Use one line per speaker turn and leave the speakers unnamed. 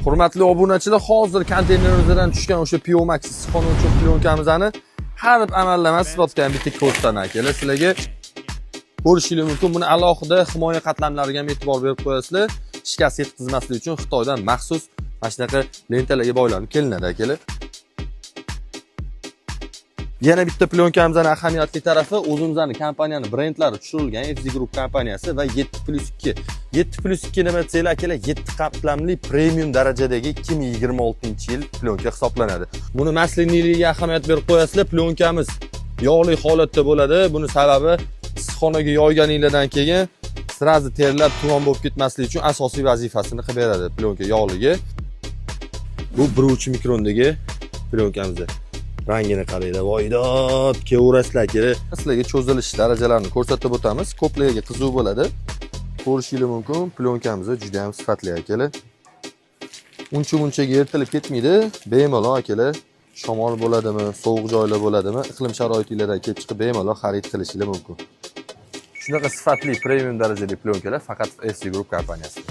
Hurmatli obunachilar, hozir konteynerimizdan tushgan o'sha Pio Max issiqxona uchun plyonkamizni har bir amallama sifatga ham bitta ko'rsataman, akalar. Sizlarga ko'rishingiz mumkin. Buni alohida himoya qatlamlariga ham e'tibor berib qo'yasizlar. Shikast yetkazmaslik uchun Xitoydan maxsus mana shunaqa lentalarga boylanib kelinadi, akalar. Yana bitta plyonkamizni ahamiyatli tarafi, o'zimizni kompaniyani brendlari tushirilgan FZ Group kompaniyasi va 7+2. 7+2 nima desanglar, akalar, 7 qatlamli premium darajadagi 2026-yil plyonka hisoblanadi. Buni масляный ligiga ahamiyat berib qo'yasizlar, plyonkamiz yog'li holatda bo'ladi. Buni sababi, issiqxonaga yoyganinglardan keyin сразу terlab tuman bo'lib ketmasligi uchun asosiy vazifasini qilib beradi plyonka yog'ligi. Bu 1,3 mikrondagi plyonkamiz. Rangini qaranglar, voydod, kelaverasizlar, kerak. Sizlarga cho'zilish darajalarini ko'rsatib o'tamiz. Ko'plarga qiziq bo'ladi. Ko'rishingiz mumkin, plyonkamiz juda ham sifatli, akalar. Uncha munchaga yirtilib ketmaydi. Bemalol, akalar, shamol bo'ladimi, sovuq joylar bo'ladimi, iqlim sharoitlaridan kelib chiqib bemalol xarid qilishingiz mumkin. Shunaqa sifatli premium darajali plyonkalar faqat FC Group kompaniyasida.